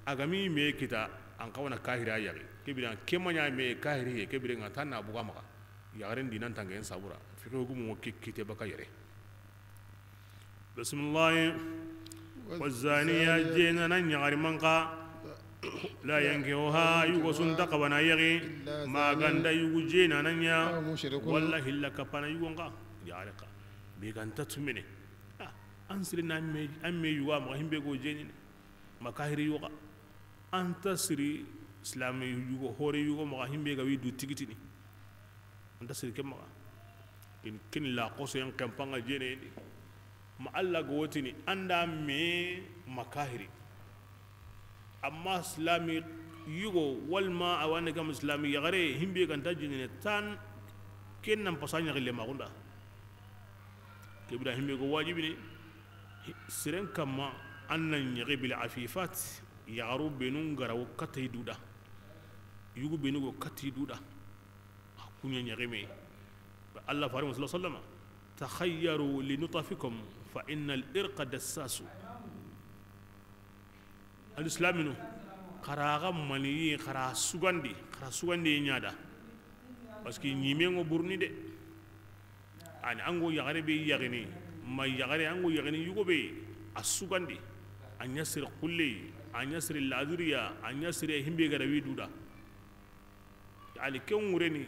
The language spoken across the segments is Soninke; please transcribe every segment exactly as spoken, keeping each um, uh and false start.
A ga mi me kita, an xawa na kahiri a yaxi. Ke bire ke ma ɲa me kahiri ye, ke bire ŋa ta na buga maxa. Yaxaren dinan tangen sabura. Fiqhi hukumu ke kite baka yere. Bismillahi. Wazaniya, jeenana ɲaxarimanxa, la yankihuha, yugo su nta xabana yaxi, ma ga nda yugu jeenana ɲa, walla hilla kapana yugo nxa, yaxare xa. Be ga nta tumene. Ah, an sire na me, an me yugo a maxa himbe go jeenene. Ma kahiri yugo xa. An ta siri silami yugo, hore yugo maxa himbe ga wi du tigitini. An ta siri ke maxa. Ken, ken la xoso yan kempanga jene di. Ma Allah go wotini an da me ma kahiri. Amma silami yugo walma a wa ni gam silami yaxare himbe ga nta jene tan, ken nan pasa ɲaxi le maxunda. Ke bire himbe go wajibini. Siren kamma an na ɲaxi bil afifat, yaxaru benu ga ra wo kati duda, yugu benu go kati duda. A kuɲa ɲaxi me. Allah fare sallallahu alaihi wasallam, takhayyaru li nutafikum fa innal irqa dassasu. Alislaminu, xa ra ga maniyi, xa ra sugandi, xa ra sugandi ɲa da. Parce que ɲimen ŋo burni de. Ani an go yaxare be yaxini, ma yaxare an go yaxini yugo be, a sugandi, a ɲa sere xulle, a ɲa sere ladiriya, a ɲa sere himbe ga ra wi duda. Ani ken ŋureni,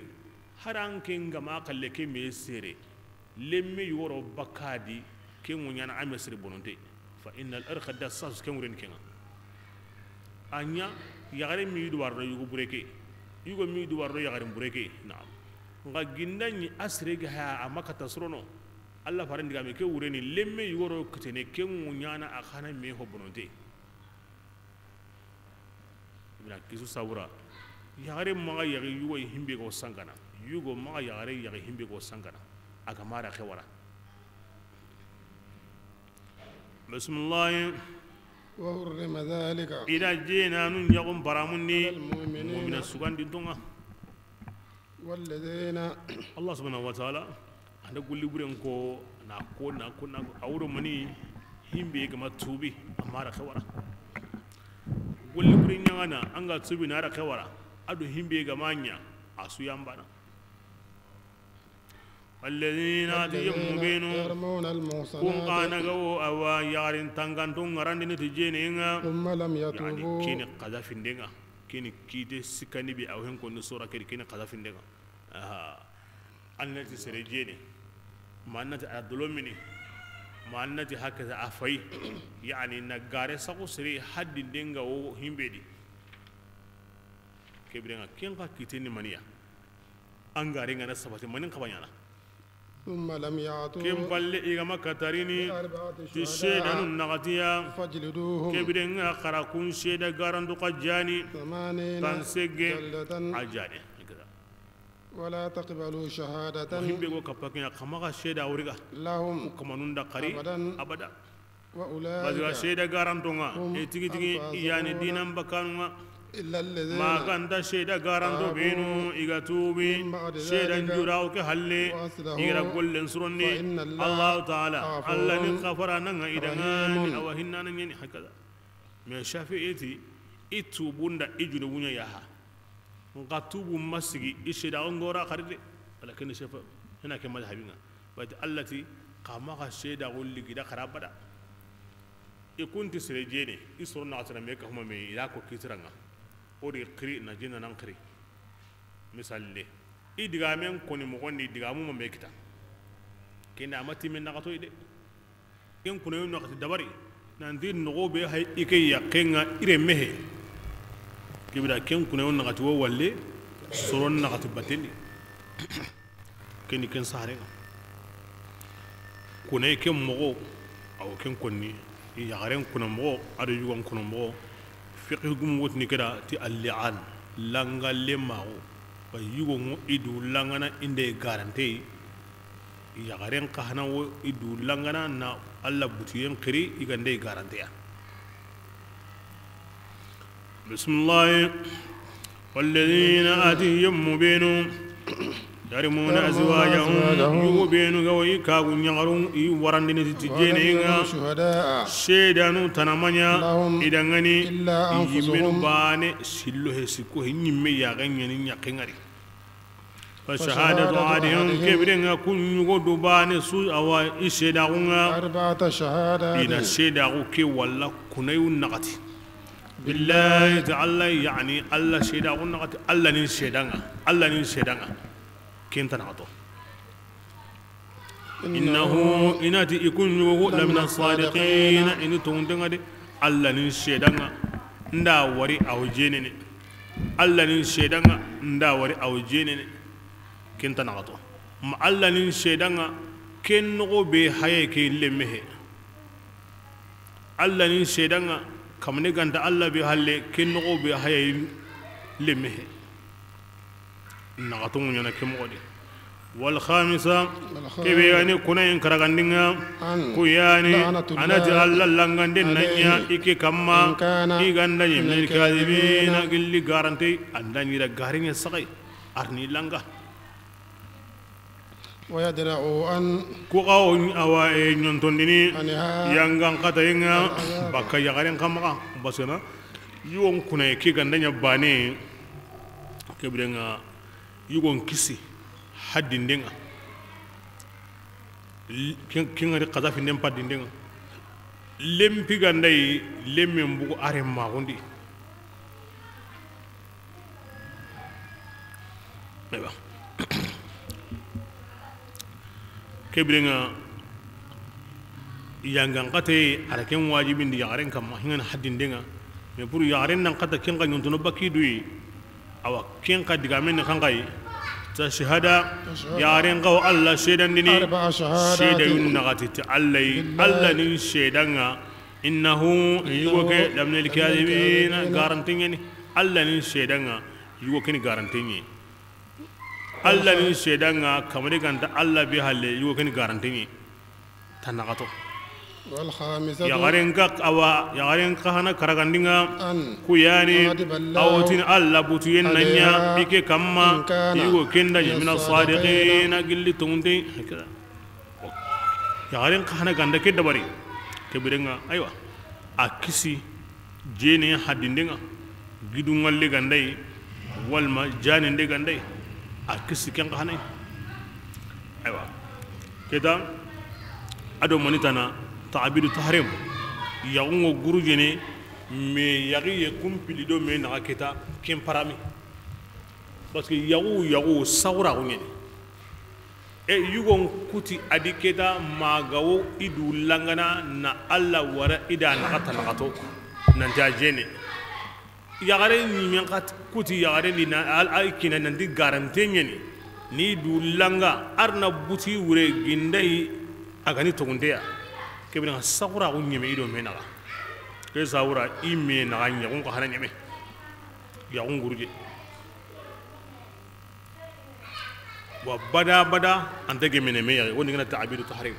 haran ken ga ma xalle ke me sere, lemme yoro bakadi, ken ŋo ɲana a me sere bononte. Fa innal irqa dassas, ken ŋureni ken ŋa. A ɲa yaxare mi dubar do yugo bureke, yugo mi dubar do yaxare bureke, naam. Nga ginda ɲi a sere ga ha a ma kata sorono. Allah faren diga me ke wureni lemme yoro kitene ken ŋo ɲana a xana me ho bononte. Ibina kisu sabura. Yaxare maxa yaxi yugo himbe go sangana. Yugo maxa yaxare yaxi himbe go sangana. A ga mara xewara. Bismillah. وحرم ذلك I da jeenanu ɲaxun baramundi على المؤمنين. Mu'mina sugandintonga. والذين Allah subhanahu wa ta'ala, a nda golli buren ko, na ko, na ko, na ko, a wuro mani himbe ga ma tubi, a mara xewara. Golli buren ɲaŋana, an ga tubi na ra xewara, a do himbe ga ma ɲa, a su yambana. Alladhina, a ti yemmu benu, يرمون المحصنات kun xa na ga wo a wa yaxarin tanganto ŋarandini ti jeenenŋa. ثم لم يتوبوا. Yani, kini xazafindenŋa. Kini kite sikkandi be a wo hen konni sora kedi, kini xazafindenŋa. Aha. An na ti sere jeene. Ma an na ti a dolo mini. Ma an na ti hakaza a fayi. Yani, na gare saxu sere haddinden ga wo himbe di. Ke birenŋa, ken xa kite ni maniya. An gare ŋa na sabati, mani n xaba ɲana. ثم لم يأتوا Ken palle i ga ma katarini, بأربعة ti شهداء seedanu naxatiya. فاجلدوهم Ke birenŋa xa ra kun seeda garanto xa jaani. ثمانين Tan sege جلدة a jaani. ولا تقبلوا شهادة Himbe go kappa kiɲa xa maxa seeda wuriga. لهم Ku kamanun da xari أبدا abada. وأولئك Parce que seeda garantonŋa, هم e tigi tigi, الفاسقون yani dinan bakanunŋa. إلا الذين Ma ga nta seeda garanto تابوا benu, i ga tubi, من بعد seeda ذلك njurawo ke halle, وأصلحوا i ga ra gollen suronni, فإن الله Allahu Taala, غفور Alla ni xafara nanŋa i danŋa ni, رحيم a wa hinnana ɲeni, hakaza. Mais Shafi'i ti, i tubunda, i junubun ɲa yaha. Nxa tubu ma sigi, i seeda o ngora xari de. Walakin Shafi'i, hina ke madhabinŋa. Bati Alla ti, xa maxa seeda golli gida xara bada. I kun ti sere jeene, i soro naxatana me ka huma me, i da ko kitiranŋa. O di xiri, na jeena nan xiri. Misalle. I digamen koni moxon di, digamu ma me kita. Kenda a ma timen naxatoyi de. Ken kunayo naxati dabari. Nanti noxo be hay i ke yaqqenŋa i renme he. Ke bire ken kunayo naxati wo walle, soron naxati batendi. Ken ni ken saharenŋa. Kunaye ken moxo, a wo ken konni, yaxaren kuna moxo, a do yugon kuna moxo, fiqhi gumu wotini ke da ti al-li'an, langalle maxo, ba yugon ŋo i du langana i nde garantey, yaxaren xa hana wo i du langana na Alla butuyen xiri i ga nde garanteya. Bismillahi. Walladhina, a ti yemmu benu, يحرمون أزواجهم. Yugo beenu ga wa i kaagu ɲaxarun i warandini ti jeeneyen ŋa. شهداء. Seedanu tana ma ɲa i danŋa ni, i yimmenu baane, sillo he sikko he ɲimme yaaxen ɲa ni ɲaxen ŋa ri. فشهادة أحدهم. Ke biren ŋa kun yugo du baane su a wa i seedaaxun ŋa. أربع شهادات. I na seedaaxu ke walla kunayu naxati. Billahi, ti Allah, yani Allah seedaaxu naxati, Allah nin seedan ŋa, Allah nin seedan ŋa. Ken ta naxato. Innahu, i na ti i kun yugo, lamina sadiqina, i ni tonŋunten ŋa de. Allah nin seedan ŋa, n da wari a wa jeenene. Allah nin seedan ŋa, n da wari a wa jeenene. Ken ta naxato. Ma Allah nin seedan ŋa, ken noxo be haye ke lemme he. Allah nin seedan ŋa, kamane ga nta Allah be halle, ken noxo be haye lemme he. Naxato ŋa ɲaana ke moxo di. Wal khamisa, ke be yani kunayen karagandin ŋa, ku yani, a na ti Allah langanden na ɲa i ke kamma, i ga nda ɲi minal kadhibina, gilli garante, a nda ɲi ra gariŋe saxay, a ri ni langa. ويدرأ عن. Ku xa wo a wa, e, ɲontondini, عنها, yangan xatayen ŋa, العذاب, bakka yaxaren xa maxa, basana, yugon kunaye ke ga nda ɲa baane, ke biren ŋa, yugon kisi, haddinden ŋa, l-, ken, ken ŋa ri xazafinden paddinden ŋa, lempi ga nda yi, lemmen bugu a ren maxundi. Aywa. Ke biren ŋa, yangan xate, a ra ken wajibindi yaxaren kamma, hingana haddinden ŋa. Mais pour yaxaren nan xata ken xa ɲontono bakki du yi. Awa, ken xa digamen ni xanxayi. Ta shahada, yaxaren xa wa Allah seedandini. أربع شهادات. Seedayun naxati ti Allah yi, بالله, Allah nin seedan ŋa. Innahu, yugo ke, لمن الكاذبين, garanten ɲa ni. Allah nin seedan ŋa, yugo ke ni garanten ɲa. Allah nin seedan ŋa, kamane ga nta Allah be halle, yugo ke ni garanten ɲa. Ta naxato. والخامسة. Yaxaren xa, awa, yaxaren xa hana karagandin ŋa, أن, ku yani, يغضب الله, a wa tini Allah butuyen na ɲa, عليها, i ke kamma, إن كان, yugo ke nda ɲi, من الصادقين, mina sadiqina, gilli tonŋunte. Yaxaren xa hana ga nda ke dabari, ke biren ŋa, aywa, a kisi jeene haddinden ŋa, gidunŋalle ga nda yi, walma jaanende ga nda yi, a kisi ken xa hana yi. Aywa, ke ta, a do mani tana, ta'bidu tahrim, yaxun ŋa gurujene, me yaxi ye kumpili do me naxa ke ta, ken parami. Parce que yaxu, yaxu, saxuraxu ɲa ni. E yugon kuti a di ke ta ma ga wo i du langana na Allah wara i da naxa ta naxato. Nan ta jeene. Yaxare ɲimen xa kuti yaxare ndi na al-, ay kina nanti garanten ɲa ni. Ni du langa a ra na buti wure gindayi a ga ni tonŋunte ya. Ke biren ŋa saxuraxu ɲeme i do me naxa. Ke sawura i me naxa yaxun xa hana ɲeme. Yaxun guruje. Wa bada bada, a nta gemene me yaxi, wo ni ga na ta'bidu tahrim.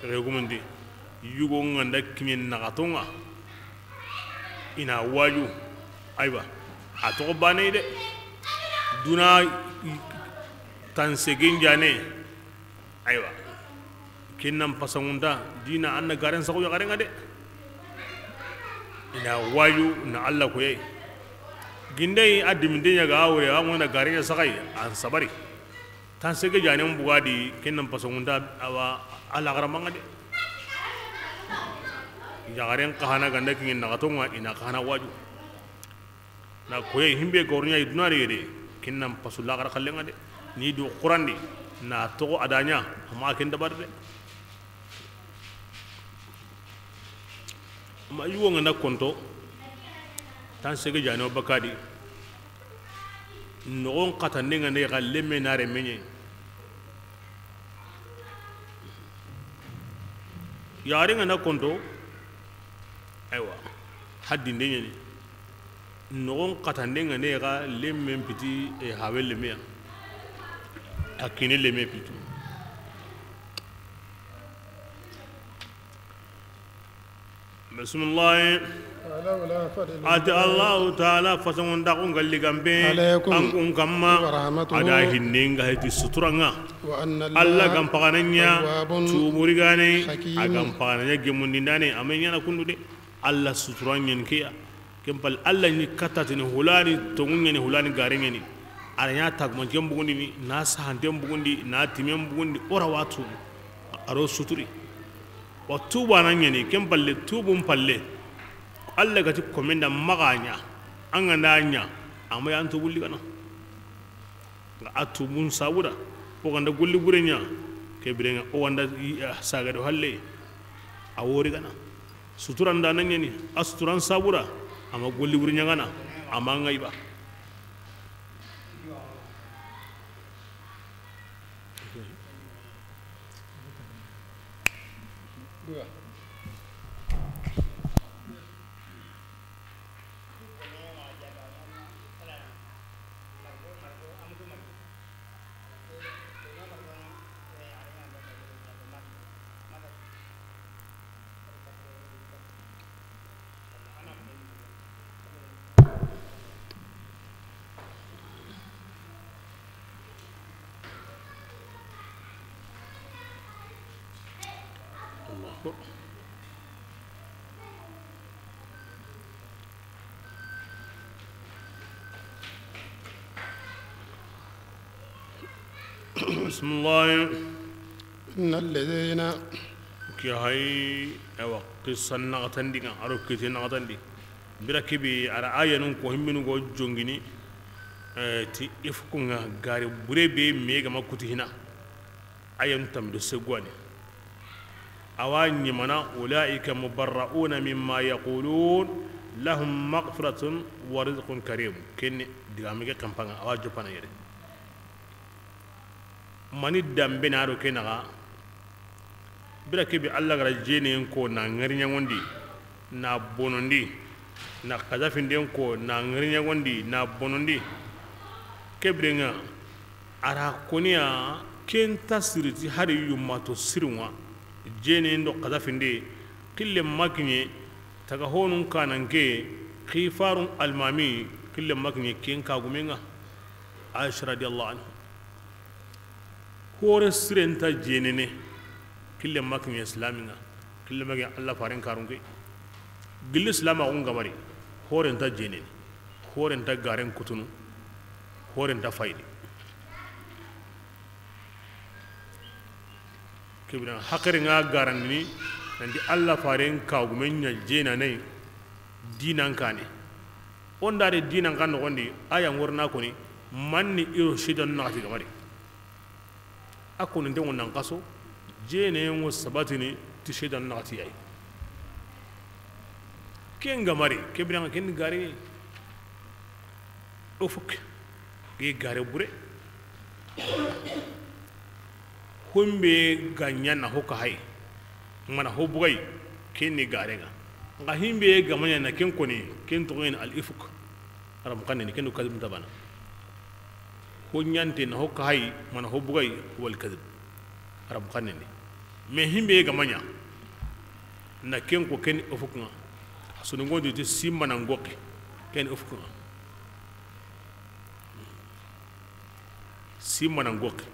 Regumun di, yugo ŋa nda kiɲe naxaton ŋa, i na waju, aywa, a toxo baane de, duna tansegen jaane, Aywa, ken nan pasangunta dina, an na garen saxu yaxaren ŋa de. I na waju na Allah koyi. Gindayi a diminte ɲa ga a wure, a ŋo na garen ɲa saxayi, an sabari. Tansege jaanen bugadi, ken nan pasangunta, awa, a laxara manŋa de. Yaxaren xa hana ga nda kiɲe naxaton ŋa, i na xa hana waju. Na koye himbe gawriɲa i duna de yede, ken nan pasu laxara xallen ŋa de. Ni do xurandi, na toxo a da ɲa, a ma ken dabari de. Ama yugo ŋa na konto, tansege jaane wo bakadi, noxon xatande ŋa ne xa lemme na renme ɲe. Yaxare ŋa na konto, aywa, haddinde ɲeni. Noxon xatande ŋa ne xa lemmen piti, e, hawe lemme ya. A kine lemme pitu. Bisimilahi. A ti Allahu taala fasangondaxun galli gambe an kun kamma, a da hinnen ga heti suturan ŋa. Alla gan paxana ɲa tuuburi gane, a gan paxana ɲa gemundindane, a me ɲana kundu de. Alla suturan ɲen keya. Ken pal Alla ni katatini hulani tongu ɲeni, hulani gare ɲeni. A ra ɲa tagumanten bugundini, na sahanten bugundi, na timen bugundi, o ra wa tuubu. A ro suturi. Wa tuuba na ɲeni, ken palle tuubun palle. Alla gati komenda maxa ɲa, an ga nda ɲa, a ma yan tuubulli gana. Nga a tuubun sabuda, o ganda golli bure ɲa, ke birenga o ganda sagado halle, a wori gana. Suturan da na ɲeni, a suturan sabuda, a ma golli bure ɲa gana, a ma ŋa yi ba. Bisimilahi. Inna alladhina. Ke hay, awa, qissa naxatandi ŋa, a ro kite naxatandi. Bira kebe, a ra ayanun ko himminu go jongini, eh, ti ifkun ŋa gare bure be me ga ma kuti hina. Ayanu tammi do seguwani. Awa ɲimana, ulaika mubarrauna mimma yaqulun, lahum maghfiratun wa rizqun karim. Ken digame ke kampanŋa, awa jopana yere. Mani dambe na do ke naxa. Bira kebe Alla ga ra jenen ko na ŋari ɲaŋondi, na bonondi, na xazafinden ko na ŋari ɲaŋondi, na bonondi. Ke birenga, a ra koniya ken ta siriti hari yumma to sirunga, jenen do xazafinde, kille makiɲe, taga honun kananke, xifarun almami, kille makiɲe ken kagumenga. Aisha radiyallahu anha. Hore siren ta jenene, kille makiɲe islamin ŋa, kille makiɲe Alla faren karunke. Gilli islamaxun gamari, hore nta jenene, hore nta garen kutunu, hore nta fayini. Kebina hakari ŋa garandini, nanti Alla faren kagumen ɲa jenane, dinan kane. Onda de dinan kan noxondi, aya ŋorna koni, manni iro shidan naxati gamari. A koni nte ŋo nan kaso, jene ŋo sabatini ti shedan naxati yayi. Ken ga mari, ke biranŋa ken gare. Ufuk, ge gare bure. Humbe ga ɲa na ho ka hay, mana ho bugay, ken ni gare ŋa. Nga himbe ga ma ɲa na ken koni, ken toxoyen al ifuk. Arabun xannen ni, ken do kadib nta bana. Ho ɲante na ho ka hay, mana ho bugay, huwa al kadib. Arabun xannen ni. Mais himbe ga ma ɲa na ken ko, ken ufuk ŋa. Sunu ŋo di ti simana ŋoki, ken ufuk ŋa. Simana ŋoki.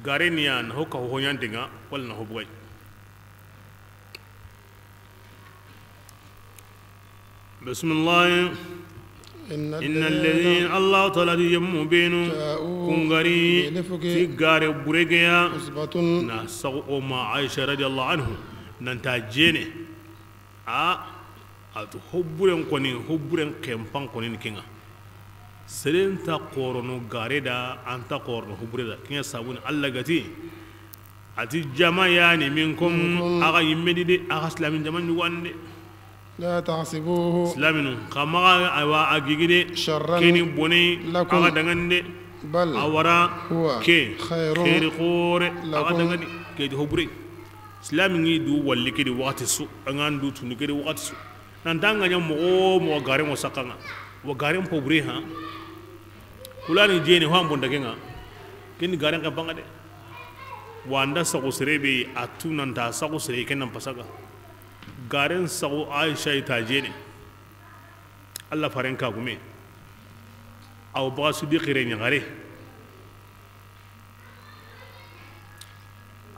Gare ni ya na ho ka ho ɲante ŋa, wala na ho bugay. Bisimilahi. Inna alladhina, Allahu taala di yemmu benu, kungari ti gare buregeya, na sago o ma Aisha radiyallahu anhu, nanta jene. A, a tu hoburen koni, hoburen kempan koni ni kenga. Seren ta korono gare da, an ta korono hobure da. Kenga sabuni Allah gati. A ti jama yani minkum, axa yimme di de, axa silamin jama ɲugande. La tahsibuhu. Silaminu, xa maxa, aywa, a gigi de, sharran, keni bone, lakum, axa dangande. Bal, a wara, huwa, ke, khairun, xeeri xoore, axa, lakum, dangani, ke di hobure. Silami ngi du walli ke di waxati su, a ngan du tunu ke di waxati su. Nanta nga ɲa moxo moxo garen ŋo saxanga. Wa garen pobure ha. Kulani jeni ho an bonda kenga. Ken garen ka banga de. Wa nda saxu sere be a tu nanta saxu sere ken nan pasaga. Garen sago Aisha i ta jene. Allah faren kagume. Aw baga Siddiqi re ɲaxare.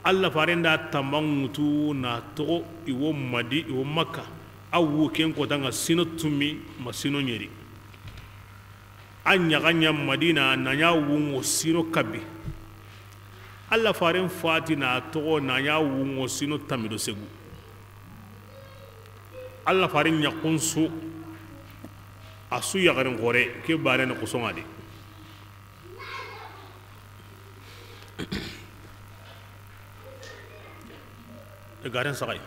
Allah faren da tamba ŋutu na toxo i wo Madi, i wo Makka. A wu ken kota ŋa sino tumi ma sino ɲeri. A ɲaxa ɲa Madina na ɲa wunŋo sino kabi. Allah faren fati na toxo na ɲa wunŋo sino tamido segu. Allah faren ɲaxun su a su yaxarin xore ke baane ni xusoŋa di. E garen saxay.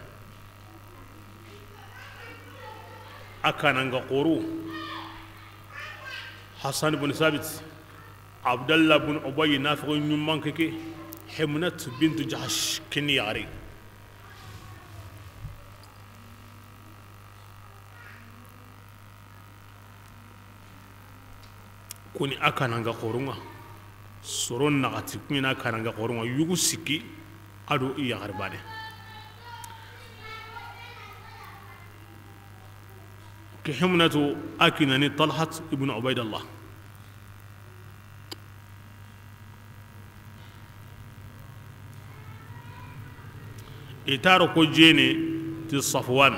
A kananga xoru. Hassan ibn Sabit, Abdallah ibn Ubay, nafiqu ɲuman keke, Himnat bintu Jahsh, kini yaxari. Kuni a kananga xorunŋa. Soro naxati kuɲina a kananga xorunŋa yugu sikki. A do i yaxari baane. Ke Himnatu a kinani Talhat ibn Ubaidallah. I taro ko jene ti Safwan.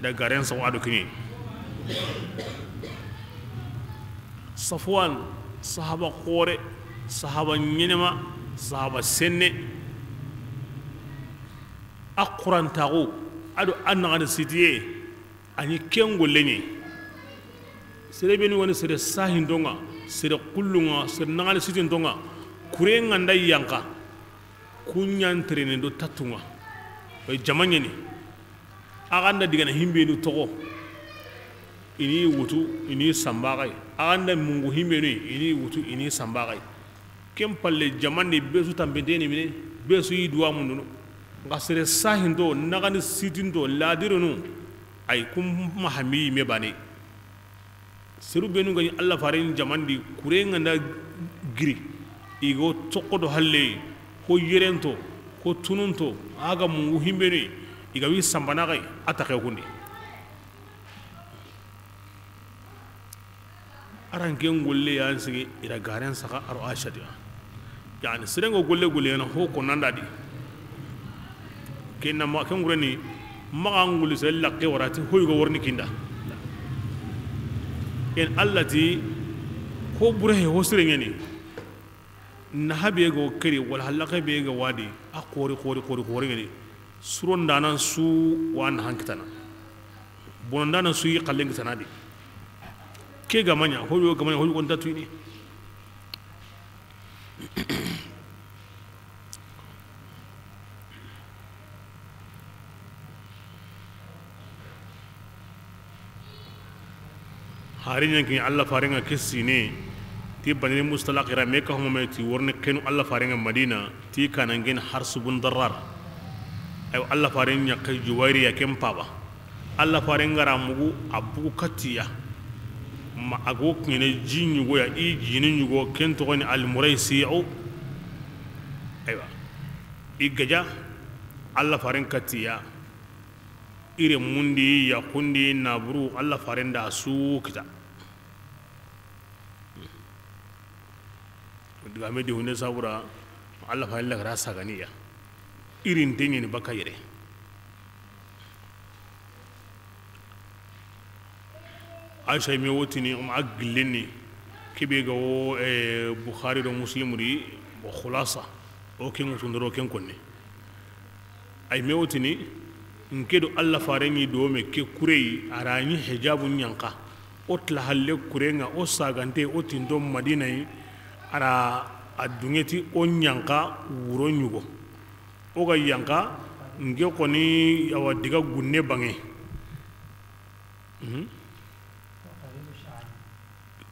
Da garen sago a do kini. Safwan, sahaba xore, sahaba ɲenema, sahaba senne. A Quran taxu a do a naxani sitiye. A ɲi ken golle ɲi. Sere beni woni sere sahintonŋa, sere kullunŋa, sere naxani sitintonŋa. Kure ŋa nda yanka. Kuɲan terene do tattunŋa. Oy jama ɲeni. A ga nda digana himbenu toxo. I ni wutu, i ni sambaxay. A ga nda mungu himbenu, i ni wutu, i ni sambaxay. Ken palle jamandi be su tampenteni mine, be su yi duwa mundunu. Nxa sere sahinto, naxani sitinto, ladirunu. Ay kum mahami me bane. Seru benu gani Allah faren jamandi kure ŋa nda giri. I go toxo do halle, ko yerento, ko tununto, a ga mungu himbenu, i ga wi sambana xay, a taxe kundi. Aran ken golle yan sigi i ra garen saxa a ro Aisha diga. Yani serengo golle golle yana ho ko nanda di. Ken na ma ken gureni maxa nguli se lakke warati hoy go warni kinda. En Allah ti ko bure he ho sirengeni. Na habe go keri wala halake be ga wadi a xori xori xori xori ngeni. Suron danan su wa na hankitana. Bonondana su yi xallen kitana di. Ke ga maɲa hoyo ga maɲa hoyo gonta tuyini. Hari ɲanki Allah farenŋa ke sine. Ti Bani Mustalaq ira me ka homa me ti worne kenu Allah farenŋa Madina. Ti kanangen Harsu bun Darrar. Ayo Allah faren ɲaxe Juwayriya ken paba. Allah faren gara mugu a bugu kattiya. Ma a go kene ji ɲugo ya i jini ɲugo ken toxoni Al Muraysi'u. Aywa. I gaja Allah faren kattiya. Ire mundi yaxundi naburu Allah faren da su kita. Diga me di hunde sabura Allah faren la gara saganiya. Irin tenyeni baka yere. Aisha me wotini um a gillenni kebe ga wo, eh, Bukhari do Muslim di bo khulasa o ken ŋutundoro ken konne. Ay me wotini nke do Allah fare ni do me ke kureyi a ra ni hijabu ɲanka o tla halle kurenŋa o sagante o tindo Madina yi a ra a dungeti o ɲanka wuro ɲugo. O ga yanka, nke koni, awa diga gunne bange. Mhm.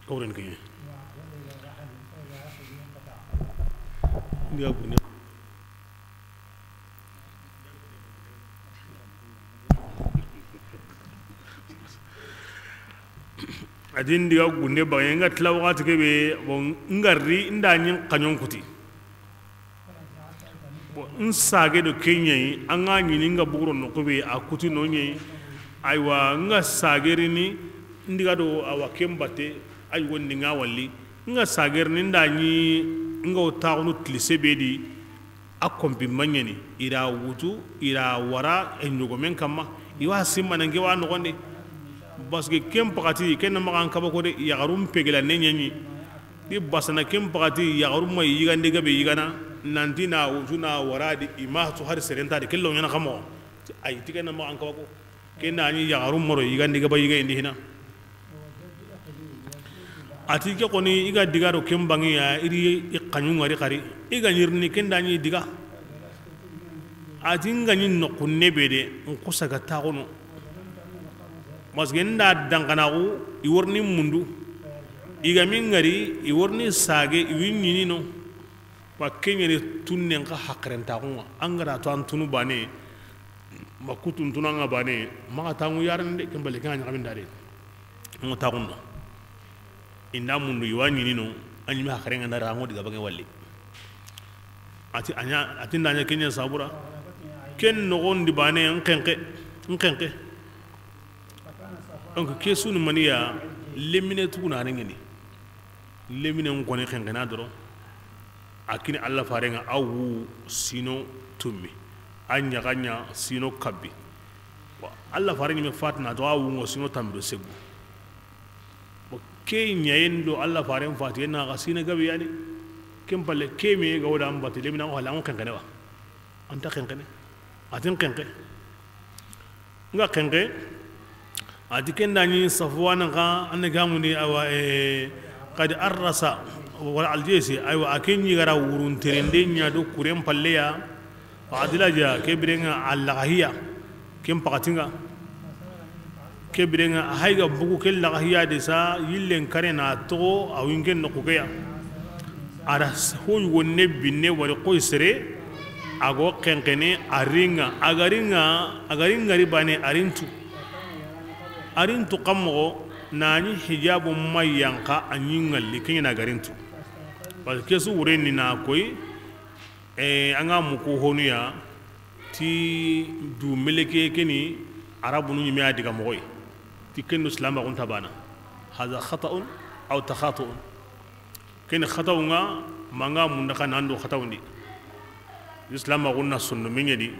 Kawren ke. Diga gunne. A di n diga gunne bange, n ga tila waxati ke be, bon, n ga ri, n da ɲi n xaɲon kuti. Bon, n sage do ke ɲa yi, an ga ɲini n ga buguro noxu be, a kuti no ɲa yi. Aywa, n ga sage rini, n diga do a wa ken batte, a yugo ndi n ga walli. N ga sage rini, n da ɲi n ga wo taxunu tilise be di, a konpi ma ɲaani, i ra wutu, i ra wara, e ɲogomen kanma, i wa simmana n ke wa noxon di. Parce que ken paxati, ken na maxa an kaba ko de, yaxarun pegela ne ɲa ɲi. Di basana ken paxati, yaxarun ma yigande gabe yigana, nanti na wutu na wara di, i ma tu hari seren ta di, kello ɲaana xa moxo. Ay, ti ken na maxa an kaba ko. Ken na ɲi yaxarun ma ro yigande gaba yiga indi hina. A ti ke xoni, i ga diga do ken bangi ya, i ri i xaɲu ŋari xari, i ga ɲirini ken da ɲi diga. A ti n ga ɲi noxu ne be de, n xusa ga taxunu. Parce que n da dankanaxu, i worini mundu, i ga mi ŋari, i worini sage, i wi ɲini no. Wa ke ɲaani tunnen xa haqirentaxun ŋa, an ga da to an tunu bane, ma kutun tunu an ŋa bane, maxa taxu yarande, ken bale ken ɲaxamin da de. Ŋo taxun no. I nda mundu i wa ɲini no, a ɲi me haqiren ŋa n da ra ŋo diga bange walli. A ti a ɲa, a ti n da ɲa ke ɲa sabura. Ken noxon di bane n xenqe, n xenqe. Donc ke su ni mani ya, lemine tuguna ni ŋeni. Lemine n xoni xenqena doro. A kini Alla faren ŋa, a wu sino tummi, a ɲaxa ɲa sino kabbi. Bon, Alla faren ɲi me fatina to, a wu ŋo sino tammi do segu. Bon, ke ɲayen do Alla faren fatiyen na xa sino gabe yani. Ken palle ke me ga wo da n bati lemine ŋo hala ŋo xenqene wa. An ta xenqene. A ti n xenqe. N ga xenqe, a ti ken da ɲi Safuwana xa, an na gamundi, awa, eh, qad arrasa, wala aljesi, aywa, a ke ɲi ga ra wurun terende ɲa do kuren palle ya, fa adlaja, ke biren ŋa a laxahiya, ken paxatin ŋa, ke biren ŋa a hay ga bugu ke laxahiya de sa, yillen kare na toxo, a winken noxu ke ya. A da ho yugo ne binne wari xoy sere, a go xenqene, a ri ŋa, a ga ri ŋa, a ga ri ŋari bane, a ri n tu. A ri n tu xa moxo, na ɲi hijabu ma yanqa, a ɲi ŋalli, ke ɲa na a ga ri n tu. Parce que ke su wure ni na koy, eh, an ga muku honu ya, ti du meleke ke ni, Arabunu ɲi me a diga moxoy. Ti ken do silamaxun ta bana. Hadha khata'un aw takhatu'un. Ken xatawun ŋa, ma n ga munda xa nan do xatawun di. Islamaxun na sondomen ɲa di,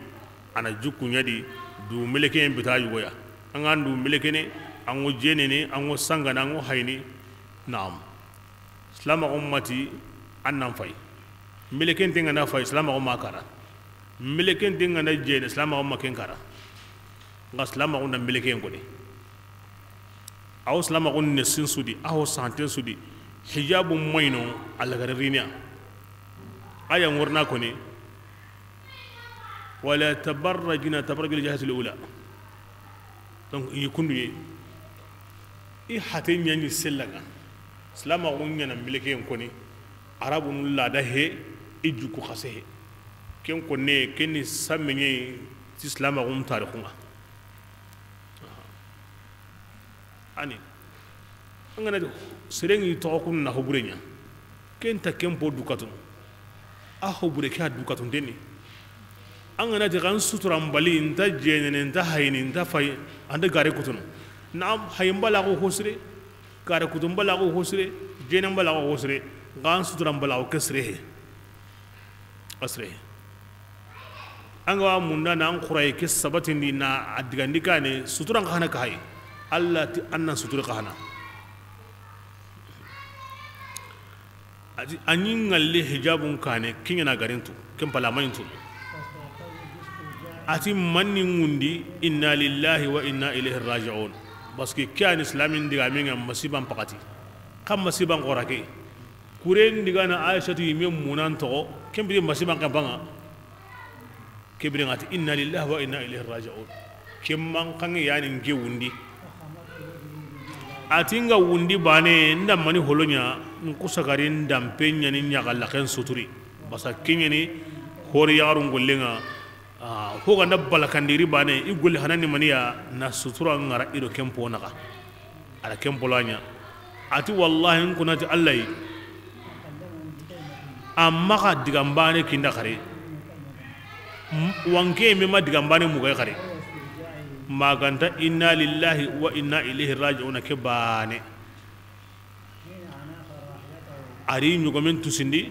a na jukku ɲa di, du melekeyen bita yugo ya. An ga du melekene, an ŋo jenene, an ŋo sangana, an ŋo hayini. Naam. Islamaxun ma ti an nan fay. Melekente n ga na fay, islamaxun ma kara. Melekente n ga na jene, islamaxun ma ken kara. N ga silamaxun da melekeyen koni. Awo silamaxun ne sin su di, awo santen su di. Hijabu mayno, a lagare riniya. Aya ŋorna koni. Wala tabarrajna tabarrujal jahiliyatil ula. Donc i kundu ye. I hate ɲaɲi sellaŋa. Silamaxun ɲa na melekeyen koni. Arabunu lada he, i juku xase he. Ken konne, ken ni sammeɲe ti silamaxun tarixun ŋa. Ani an ga na ti seren ŋi toxo kun na hobure ɲa, ken ta ken po dukatun, a hobure ke a dukatun denni. An ga na ti xan suturan bali, nta jenene, nta hayini, nta fay, an da gare kutunu. Naam, hayin balaxu ho sire, gare kutun balaxu ho sire, jenen balaxu ho sire, xan suturan balaxu ke sire he. Asre. An ga wa munda na an xuraye ke sabatindi na a digandi kane, suturan xa hana ka hay. Allah ti an nan suturi xa hana. A ti, a ɲi ŋalli hijabun kane, kiɲana garintu, ken pala maɲintu. A ti, manni ŋundi, inna lillahi wa inna ilayhi raji'un. Parce que ke ani islamin diga minga masiban pakati. Kam masiban xora ke. Kuren digana Aishatu yimme munan toxo, ken biri masiban kan banga. Ke biri ŋa ti, inna lillahi wa inna ilayhi raji'un. Ken man kange yani nke wundi. A ti nga wundi bane, nda mani holonya, nku sagarin dampe ɲani ɲaga laken suturi. Basa kenyani hori yagarun gollenga. Ah, ho ganda balakandiri bane, i golli hanani maniya, na sutura ngara ido kempo naga. Ala kempo lanya. A ti, wallahi, n kunati Allah yi. Amma xa digan bane kinda xare. Wanke me ma digan baane mugu yi xari. Ma ga nta inna lillahi wa inna ilayhi raji'una ke baane. A ri ɲogomen tusindi,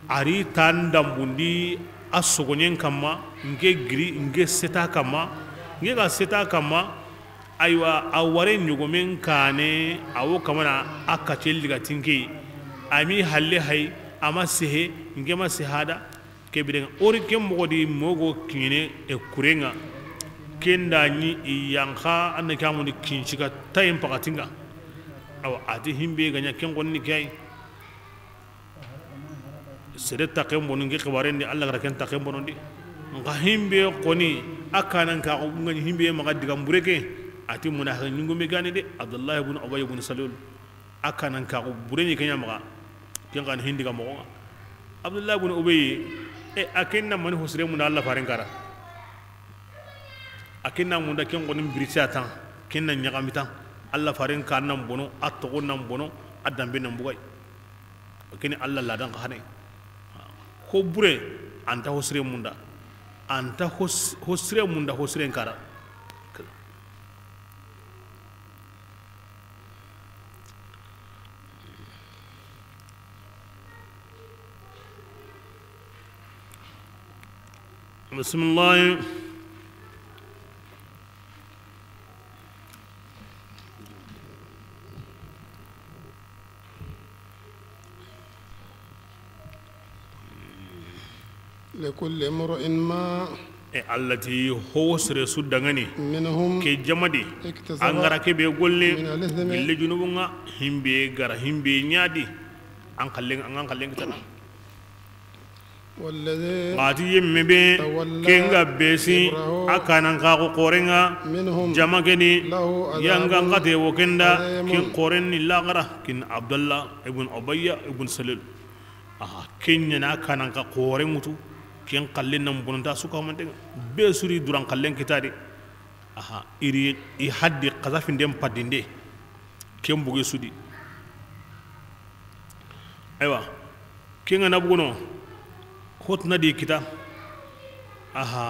a ri tan dambundi a sogoɲen kanma, nke giri, nke seta kanma, nke ga seta kanma, aywa, a ware ɲogomen kaane, a wo kamana a kace liga tinke, a mi halle hay, a ma sehe, nke ma sehada, Ke biren ŋa, o ri ken moxo di mogo kiɲene e kuren ŋa. Ken da ɲi i yanxa, a na ke amundi kincika tayen paxatin ŋa. Awa, a ti himbe ga ɲa ken xonni ke yi. Sere taxen bonu nke xibaren di, Alla ga ra ken taxen bonondi. Nxa himbe xoni, a kanan ka xo ŋa ɲi himbe maxa digan bure ke. A ti munafiqi ɲungume ga ni de, Abdullah ibn Ubay ibn Salul. A kanan kaxu bure ɲi ke ɲa maxa. Ken xa ni hindi ga moxo ŋa. Abdullah ibn Ubay, e, a ken na mani hosire munda Alla faren kara. A ken na munda ken xoni birisiya tan, ken na ɲaxami tan. Alla faren ka nan bono, a toxo nan bono, a dambe nan bugay. Ken ni Alla ladan xa hane. Ko bure, a nta hosire munda. A nta hos-, hosire munda, hosiren kara. بسم الله. لكل امرئ ما E Alla ti, ho sere su dangani, منهم ke jama di, اكتسب an ga ra ke be golle, من الإثم gille junubun ŋa, himbe ga ra himbe ɲa di, an xallen, an xallen kitana. والذي Xa ti yemme be, تولى ken ga be si, كبره a kanan kaxu xoren ŋa, منهم jama ke ni, له عذاب yanga n xate wo ken da, عظيم ken xoren ni laxara, ken Abdallah ibn Ubayya ibn Salul. Aha, ken ɲa na kanan ka xoren ŋutu, ken xallen nan bononta su ka manten ŋa. Be su ri duran xallen kita de. Aha, i ri i haddi xasafinden padinde. Ken buge su di. Aywa, ken ga na bugono, hotna di kita. Aha,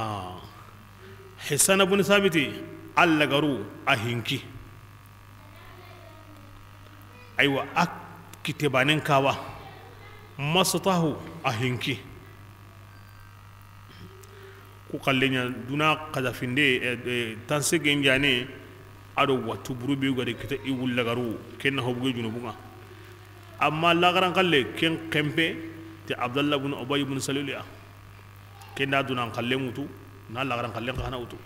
Hisana bun Sabiti, Alla garu a hinki. Aywa, a kite banen kawa. Masatahu a hinki. Ku xallen ɲa duna xasafinde, e, e, tansegen jane, a do wattu buru be ga di kita i wulla garu, ken na ho buge junubun ŋa. Amma laxaran xalle, ken xenpe, ti Abdallah ibn Ubay ibn Salul ya. Ken da dunan xallen wutu, na laxaran xallen xa na wutu.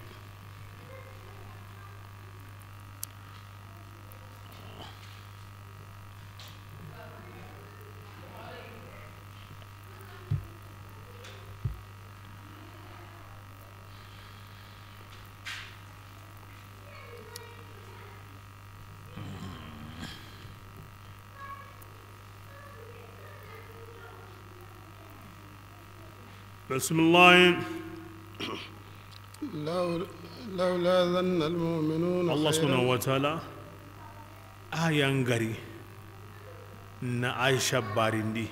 بسم الله. لو-، لولا ظن المؤمنون Allah خيرا. Subhanahu wa ta'ala, a yan gari na Aisha barindi.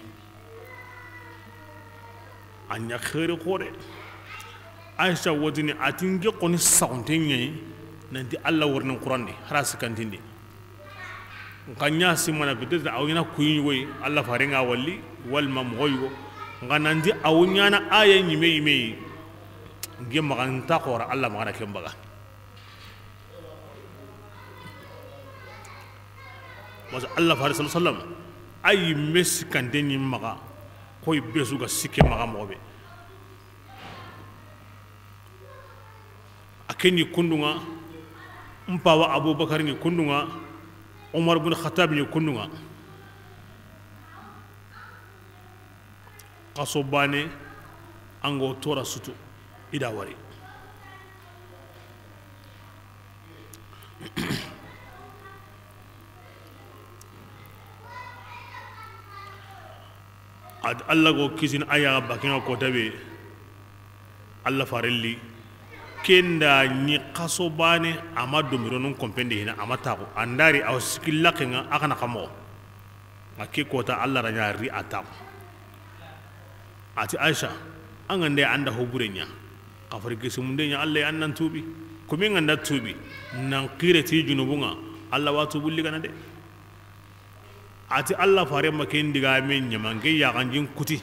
A ɲa xeeri xore. Aisha wotini a ti n ke xoni saxunte ɲa yi, nanti Allah worni Qur'an di, hara sikantindi. Nxa ɲa simana peut-être a wo ɲaana kuyi ɲugoyi, Allah faren ŋa walli, walma moxo yugo. Nxa nanti a wo ɲaana aya ɲime yime yi, n ke maxa nta xora Allah maxa na ken baga. Parce que Allah fare sallallahu alayhi wasallam, a yimme sikkante ɲi maxa, koy be su ga sikke maxa moxo be. A ke ɲi kundun ŋa, n paaba Abubakar ɲi kundun ŋa, Umar bun Khattab ɲi kundun ŋa. Xaso baane, an ga wo toora sutu, i da wari. A ti Allah ga wo kisini a yaxa bakken ŋa kota be, Allah faren li, ken da ɲi xaso baane, a ma domironun konpen di hina, a ma taxu, a nda ri a wo sikki laqqen ŋa, a xa na xa moxo. Nxa ke kota Allah ra ɲa ri a taxu. A ti Aisha, An ga nde an da ho bure ɲa, xafari gisimunde ɲa, Alla an nan tuubi. Komi n ga nda tuubi, nan xire ti junubun ŋa, Alla wa tuubu ligana de. A ti Alla fare ma ken digame ɲama, n ke yaxanjin kuti.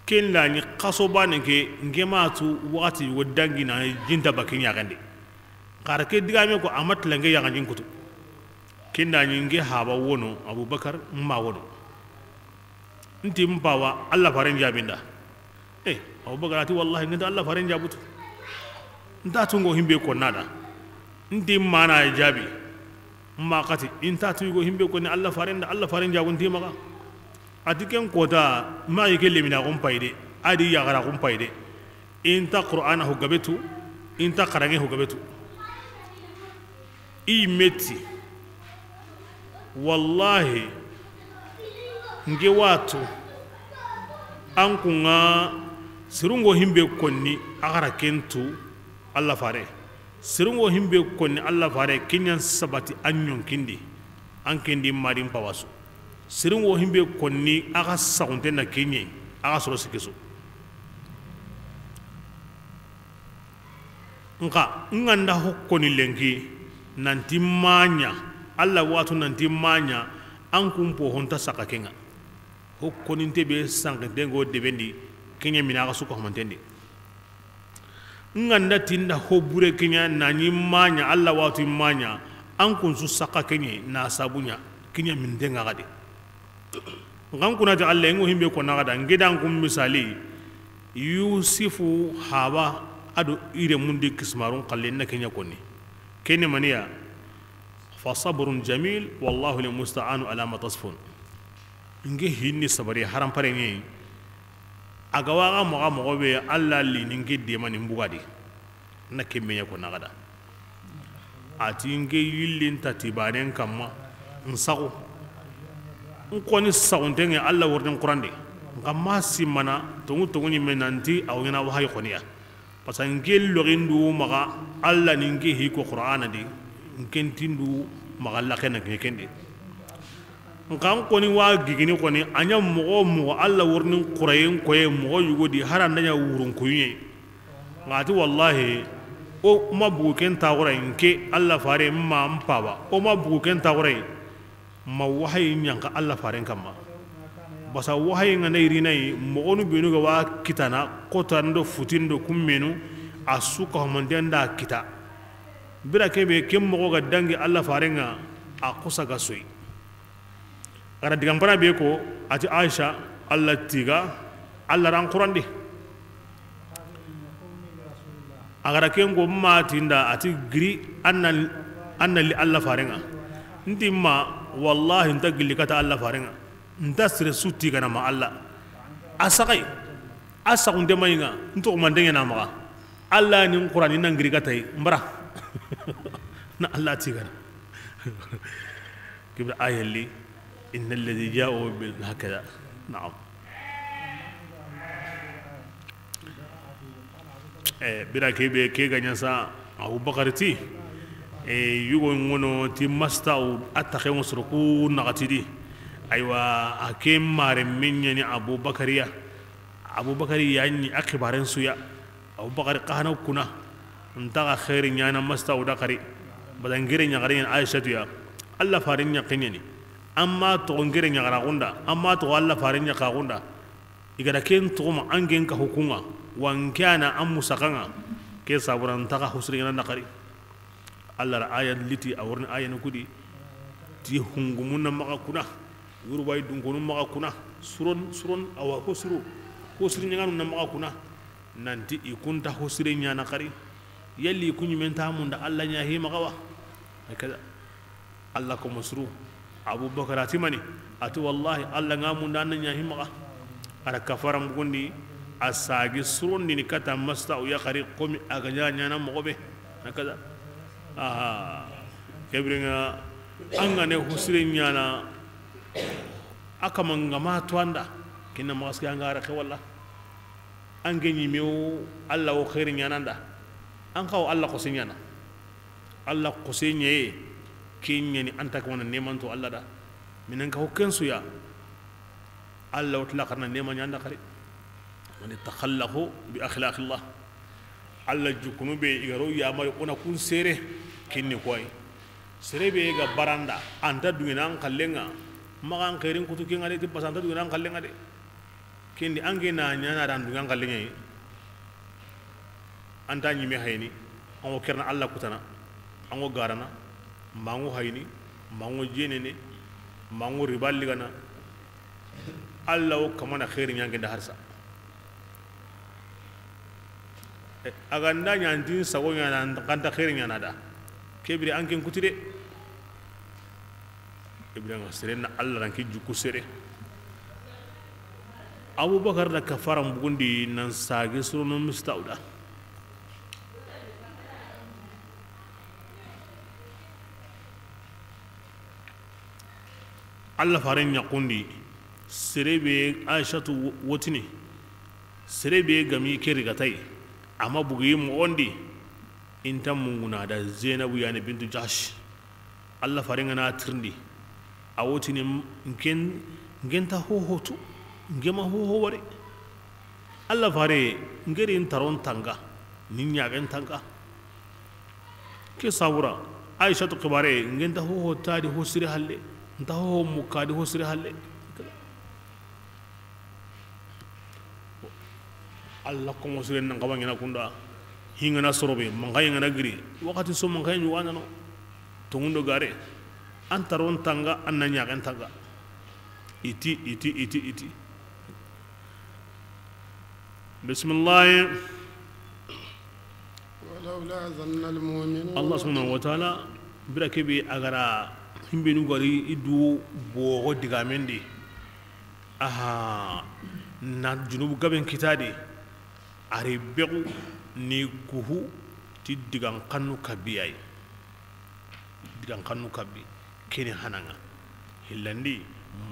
Ken da ɲi xaso bane ke, n ke ma tu waxati wo dangi na jinta ba ken yaxen di. Xara ke digame ko a ma tila n ke yaxanjin kutu. Ken da ɲi n ke haba wono, Abubakar, n ma wono. N ti n pawa, Alla faren jaabinda. Eh, Abubakar a ti, wallahi, n ke nta Alla faren jaabutu. N ta tungo himbe ko nada. N ti n ma na jaabi. N ma xati, n ta tugo himbe ko ni Alla faren da, Alla faren jaabu n ti maxa. A ti ken kota, ma yi ke lemina xun payde, a di yaxara xun payde. I nta Qur'ana ho gabe tu, i nta xaranŋe ho gabe tu. I meti, wallahi, n ke wa tu, an kun ŋa, sirungo himbe konni, a xara ken tu, Alla fare. Sirungo himbe konni, Alla fare, ken ɲan sabati an ɲonkindi, an kendi madin pawasu. Sirungo himbe konni, a xa saxunte na kenɲe, a xa soro sikisu. Nxa, n ga nda ho koni lenki, nanti maɲa, Alla watu nanti maɲa, an kun po honta saka kenŋa. Ho koninte be sankinten go debendi, kenɲe mina xa suka homantendi. N ga nda tinda ho bure kenɲa, na ɲi maɲa, Alla watu maɲa, an kun su saka kenɲe, na sabuɲa, kenɲe minten ŋa xadi. Nxa n kuna ti Alla, n ŋo himbe ko naxa da, n ke da n kun misali, Yusufu haba a do i remundi kisimarun xalle na kenɲa konni. Kene maniya, fa sabrun jamil, wallahu lmusta'anu ala ma tasifun. N ke hinni sabari harampare ɲeyi. A ga waxa moxa moxo be, Alla li ni n ke demani n bugadi. Na ke meɲa ko naxa da. A ti n ke yillin ta ti banen kamma, n saxu. N koni saxunten ŋe Alla wordin Qur'an de. Nxa ma simmana, tongu tongu ɲi me nanti, a wo ɲana wahayi xoniya. Parce que n ke loxin du maxa, Alla ni n ke hi ko Qur'ana di, n ken tindu maxa laxe na ke ken de. Nxa n koni wa gigini koni, a ɲa moxo moxo, Alla wordin Qur'an koye moxo yugo di, hara nda ɲa wurun kuyuɲe. Nxa ti wallahi, o ma bugu ken taxuray, n ke Alla fare ma n paba, o ma bugu ken taxuray, ma wahayi ɲanka Alla faren kamma. Basa wahayi nga na irinayi, moxonu benu ga wa kitana, kotando, futindo, kummenu, a suka homanten da kita. Bira kebe, ken moxo ga dangi Alla faren ŋa, a xusa ga soyi. A ga ra digan fana be ko, a ti Aisha, Alla tiga, Alla ran Qur'an di. A ga ra ken ko ma tinda, a ti giri, an na, an na li Alla faren ŋa. N ti ma, wallahi, n ta gilli kata Alla faren ŋa. N ta sire su tigana ma Alla. A saxay, a saxunte mayi ŋa, n toxo manten ŋe na maxa. Alla ni n Qur'an ni nan giri katayi, n bara. Na Alla tigana. Kibra ayelli, inna alladhi ja'u bil hakada. Naam. Eh, bira kebe ke ga ɲa sa, Abubakar ti, eh, yugo ŋono ti masta'u, a taxe ŋo soro ku naxati di. Aywa, a ke mare meɲani Abubakariya. Abubakari ya ɲi a xibaren suya. Abubakari xa hana kuna. N taxa xeeri ɲana masta'u da xari. Bada n gere ɲaxare ɲani Aishatu ya. Alla faren ɲaxe ɲani. Amma toxo n gere ɲaxara xunda. Amma toxo Alla faren ɲaxa xunda. I ga da ken toxo ma an gen ka hukunŋa, wa n ke a na an musaxanŋa, ke sabura n taxa husri ɲana n da xari. Alla ra aya liti, a worini aya ni kudi, ti hungumun na maxa kuna, yurubayi dunkonu maxa kuna, suron, suron, awa, hosiro, hosiri ɲaŋanu na maxa kuna, nanti i kunta hosire ɲana xari, yalli i ku ɲimen ta munda Alla ɲa hi maxa wa? Hakada. Alla ko masuru. Abubakar a ti mani? A ti wallahi, Alla ŋa munda an na ɲa hi maxa. A ra kafara mugundi, a sagi surondini kata masta u yaxari komi a ga ɲa ɲana moxo be. Hakada. Aha. Kebirenga, an ga ne husire ɲana, a kama nga ma to anda, kinna maxa sike an ga raxe walla. An ke ɲime wo, Alla wo xeeri ɲana nda. An xa wo Alla xose ɲana. Alla xose ɲeye, ke ɲani an ta kamana nemanto Alla da. Minen ka ho ken suya. Alla wo tila xarna nema ɲanda xari. Mani taxallaxu bi axlaqillah. Alla jukkunu be i ga ro yamari o na kun sere kinni koy. Sere be ga baranda anta dungina an xallenga. Maxan xeerin kutu kenga de ti basa anta dungina an xallenga de. Kendi ange na ɲana dan dungan xallenga. Anta ɲime hayni. An go kerna Alla kutana. An go garana. Mangu hayni. Mangu jenene. Mangu riballigana. Alla wo kamana xeeri ɲangenda harsa. A ga nda ɲantin sago ɲana kanta xeeri ɲana da. Kebiri an ken kuti de. Ibrahima sere na Alla ranki jukku sere. Abubakar da kafara mbugundi nan sage surono mistawda. Alla faren ɲaxundi sere be Aishatu wotini. Sere be gami ke rigatay ama bugi moxondi. Inta munguna da Zainabu yani bintu Jahsh. Alla faren ŋana tirindi. A wotini nken ngenta hohotu. Ngema hoho wari. Alla fare ngeri ntaron tanga ni ɲaxen tanga. Ke sabura Aishatu xibare ngenta hoho tadi ho sire halle. Nta hoho mukadi ho sire halle. Alla komo sire nan xaba ɲana kunda. Hingana sorobe manxayi ngana giri. Waxati so manxayi ɲuganano. Tongundo gare. An taron tanga an na ɲaxen tanga. Iti iti iti iti. Bismillahi. ولولا ظن المؤمنون. Allah subhanahu wa ta'ala bira kebe a gara himbenu gari i du bogo digamendi. Aha, na junubu gaben kitadi. Ari bexu ni kuhu ti digan xannu kabiyayi. Digan xannu kabi keni hananga. Hillandi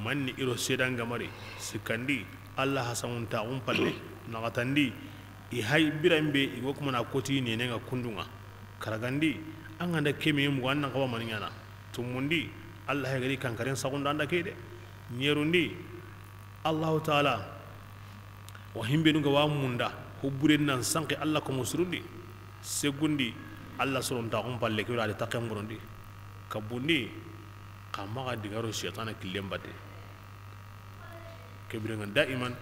manni iro sedangamari. Sikkandi Allah hasanguntaxun palle. Naxatandi i hay biranbe i go kumana koti nenenga kundunga. Karagandi an ganda kemi mugu an nan xaba mani ɲana. Tumundi Allah hegari kankaren saxunda anda ke de. Ɲerundi Allahu taala wa himbenu ga wa munda ho buren nan sanki Allah komo surundi. Segundi Allah sorontaxun palle ke wala de taken burundi. Kabundi xa maxa digaro shaytana killen batte. Kebirenga daiman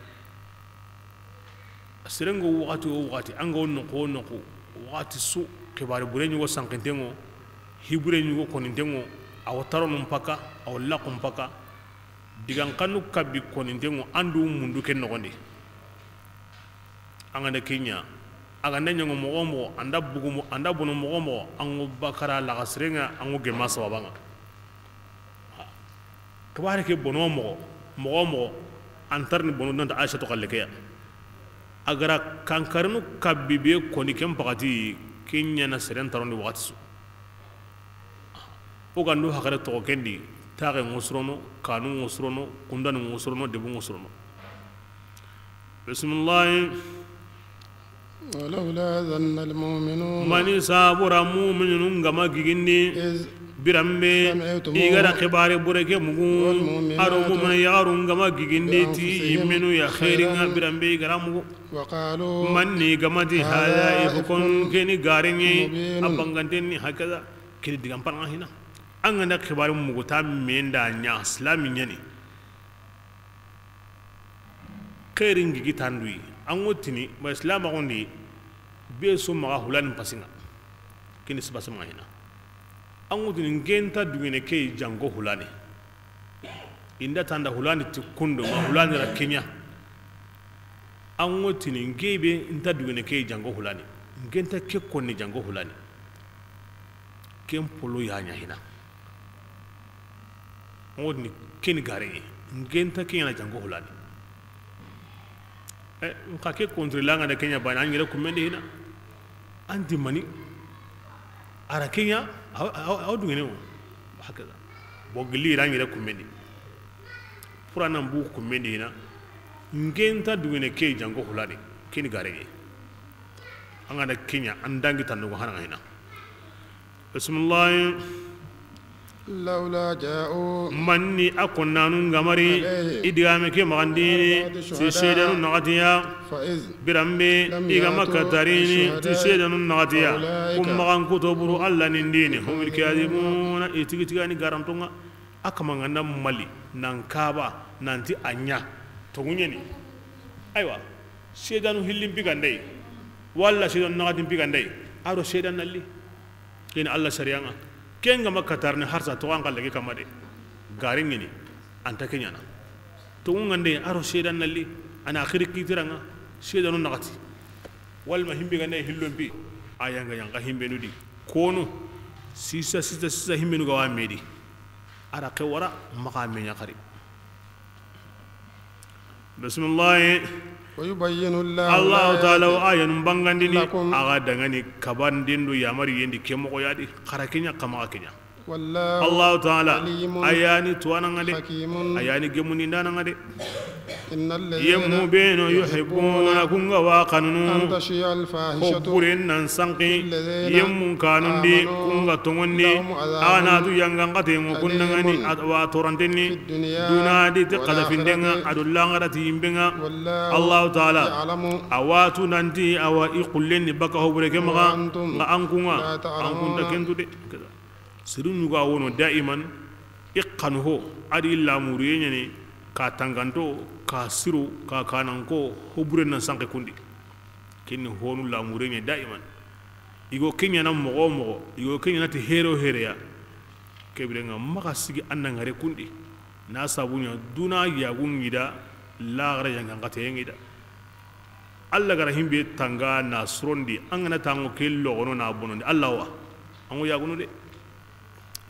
serengo waxati o waxati anga wo noxu wo noxu waxati su xibari bure ɲugo sankintengo. Hibure ɲugo konintengo. Awo taronun paka awo laxun paka. Digan xannu kabi konintengo andu mundu ken noxondi. An ganda kenya a ganda ɲango moxo moxo anda bugu anda bono moxo moxo ango bakara laxa sirenga ango gema sababanga. Xibare ke bono moxo moxo moxo antarni bono nanta Aishatu xalle keya. A gara kankarinu kabi be koni ken paxati kenya na seren tarondi waxati su. O gandu haxare toxo kendi taxe ŋo surono kanu ŋo surono kundani ŋo surono debu ŋo surono. Bismillahi. ولولا ظن المؤمنون. Mani sabura muminunu ngama gigindi. إذ biranbe سمعتموه i gara xibare bure ke mugu. والمؤمنات Aro mumina yaxaru ngama gigindi ti بأنفسهم yimmenu ya خيرا xeringa biranbe i gara mugu. وقالوا Manni gamati هذا haya إفك ifukon keni garenye مبين a bangantenni hakaza. Kiri digan paranga hina. An ganda xibare mugu ta menda ɲa silami ɲani. Xeerin gigi tanduyi an ŋo tini ma islamaxundi. Be so maxa hulani pasinga kini sibasi maxa hina. An ŋo tini ngenta dugene ke jango hulani. Inda tanda hulani ti kundo ma hulani ra kenya. An ŋo tini ngebe nta dugene ke jango hulani. Ngenta ke konni jango hulani. Ken polo ya ɲa hina. Wodni keni gare ngenta ke ɲana jango hulani. Eh, nka ke contre langa da kenya bana an yere kumende hina. Anti mani ara kenya aw dungene o. Hakaza. Bo gili ran yere kumende. Pura nan bu kumende hina. Ngenta dungene ke jango hulani. Keni gare. An gana kenya an dangi tanno hana hina. Bismillahi. لولا جاءوا Manni a konnanu ŋa mari عليه i digame ke maxandini على بعض ti الشهداء seedanu naxatiya فإذ biranbe لم i ga يأتوا makatarini ti بالشهداء seedanu naxatiya فأولئك kun maxan kuto buru Alla nin dini هم الكاذبون i tigitigani garantonŋa. A kama ŋa na mali nan kaba nanti a ɲa toguɲeni. Aywa, seedanu hillin pigandey walla seedanu naxatin pigandey a do seedan nalli. Ken Alla sariyaŋa. Ken ga ma katarni harsa to an kallege kamma de. Gari ɲini anta ke ɲana. To ŋande a ro seedan nalli ana xiri kitiraŋa. Seedanu naxati walma himbe gande hillon pi. A yanga yanga himbe nudi kono sisa sisa sisa himbe nuga wa medi. Ara ke wara maxa me ɲa xari. Bisimillahi. ويبين الله Allahu taala الآيات wa ayanun bangandini لكم a ga dangani kabandin do yamari yendi ke moxo yadi xara ke ɲa kama ke ɲa. والله Allahu taala عليم a yani tuwananga de حكيم a yani gemundindanaŋa de. إن الذين yemmu beno يحبون yuhibbuna kun ga wa kanunu أن تشيع ko الفاحشة buren nan sanki في الذين yemmun kanundi آمنوا kun ga tongondi لهم عذاب a na du yangan kate ŋo kun dangani أليم a wa torantenni في الدنيا duna di te والآخرة xalafindenŋa a do langarati yimbenŋa. والله Allahu taala يعلم a watu nanti a wa i xullenni baka hobure ke maxa وأنتم ŋa an kunŋa لا تعلمون an kunta kentu de. Siru ɲuga wono daiman i xanu ho a di lamuriye ɲani ka tanganto ka siru ka kananko hobure nan sanke kundi. Kinni honu lamure ɲa daiman. Igo keɲana moxo moxo igo keɲana ti hero hereya. Kebirenŋa maxa sigi an na ŋare kundi na sabuɲa duna yagun ŋida laxara yangan xateye ŋida. Alla gara himbe tanga na surondi an gana tango ke logono na bonondi Alla wa an ŋo yagunu de.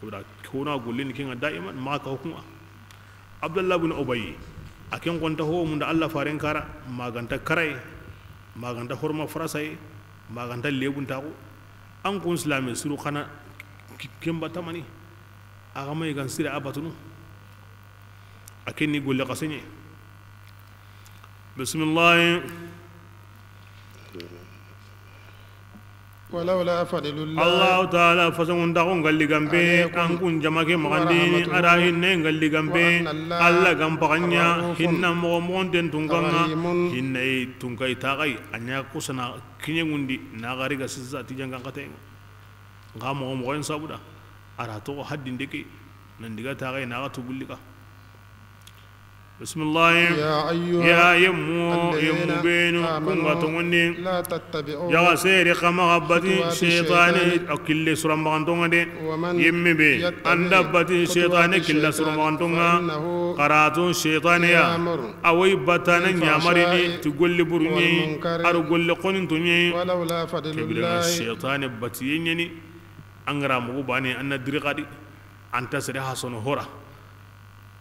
Wala kona gollini kenŋa daiman maxa ka hukunŋa. Abdallah bin Ubay a ken konta ho munda Alla faren kara maganta karay maganta horma farasay maganta lebun taxu. An kun silame suru xana kemba tamani. A ga may gan sire a batunu. A ken ni golle xaseɲe. Bisimillahi. ولولا فضل الله Allahu taala fasangun daxo ngalli gambe عليكم an kun jama ke maxandi ورحمته ada hinne ngalli gambe. وأن الله Alla gam paxanya رءوف hinna moxo moxonten tunkanŋa رحيم hinne tunkai taxay a ɲa kusana kiɲengundi na xari ga sisa ti jangan xatenŋa. Nxa moxo moxoyen sabuda a ra toxo haddinde ke nan diga taxay na xa tubullika. Bisimillahi. يا أيها ya yemmu الذين yemmu benu آمنوا kun ga tongondi لا تتبعوا yaxa sere xa maxa bati خطوات seytane الشيطان a kille suranbaxantonŋa de. ومن yemme be يتبع anda bati خطوات seytane killa الشيطان suranbaxantonŋa فإنه xarato seytane ya يأمر a woyi batana بالفحشاء ɲamarini ti golle buruɲe والمنكر a do golle xonintoɲe. ولولا فضل Kebire الله seytane batiye ɲeni. An gara mugu bane an na diri xadi. Anta sere hasono hora.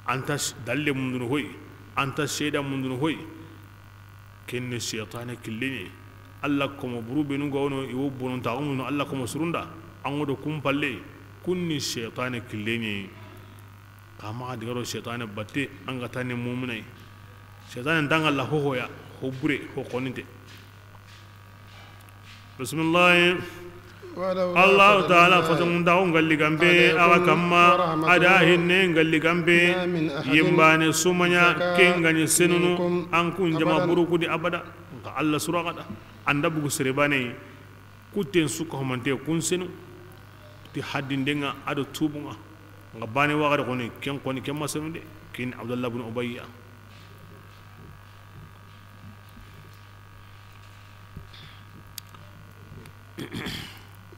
Anta dalle mundunu hoy. Anta seeda mundunu hoy. Kenne seytane killeɲe. Alla komo buru benu ga wono iwo bonontaxu munu Alla komo surunda. An ŋo do kumpalle kunni seytane killeɲe. Xa maxa digaro seytane batte an ga tani muminay. Seytane ntanga la hohoya ho bure ho xoninte. Bisimillahi. Allahu taala fasamundaxu ngalli gambe axa kamma. A da hinne ngalli gambe. Yimbane sumaɲa ke ngaɲi senunu an kun jama buru kudi abada. Nka Alla suraxada anda bugu serebane. Kutten suka homante kun senu ti haddinden ŋa a do tubun ŋa. Nka bane waxare xoni ken xoni ken ma senu de. Ken Abdallah bun Ubayya.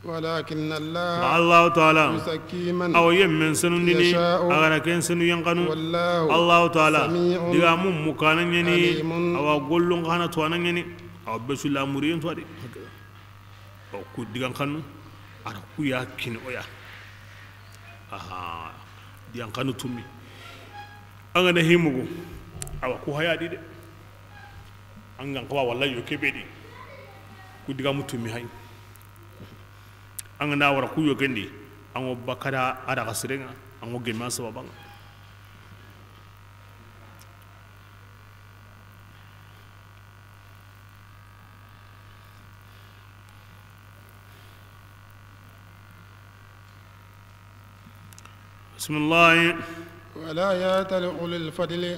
ولكن الله Nka Allahu taala يزكي من awa yemmen senundini يشاء a ga na ken senu yanxanu. والله Allahu taala سميع diga mun mukana ɲeni عليم awa gollun xana tuwana ɲeni. Awa besu lamuriyen tuwadi. Awa ku digan xanu a ra ku ya kini oya. Aha. Digan xanu tumi. An ga na himugu awa ku hayadi de. An gan xawa walla yo kebe di. Ku digamu tumi hay. An ga na wara ku yo kendi. An go bakada a da xasirenga an go gemme an sababanŋa. Bisimilahi. Wala ya'tali ulul fadli.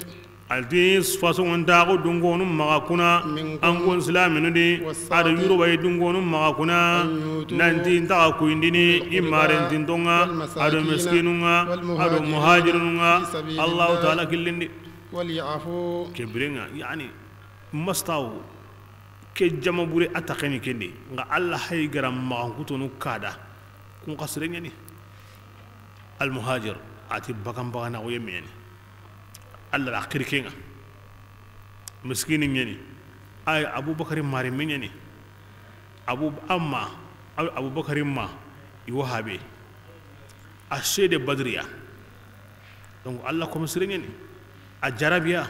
A ti fasoŋontaaxu dunkonu maxa kuna, an kun silaminu di, a do yurubayi dunkonu maxa kuna, nanti n taxa kuyindini i marentinton ŋa, a do miskinun ŋa, a do muhajirunun ŋa, Allahu taala killindi. Ke biren ŋa, yani, mastawu, ke jama bure a taxeni kendi, nxa Allah hay gara maxankutonu kada, kun xa sere ɲani. Almuhajir, a ti bagan baganaxu yemme ɲani. Allah da xiri ke ŋa. Miskini ɲani. Ay, Abubakari mari me ɲani. Abu, amma, Abu, Abubakari ma, i wahabe. A sede Badriya. Donc, Allah komo sire ɲani. A jarabiya.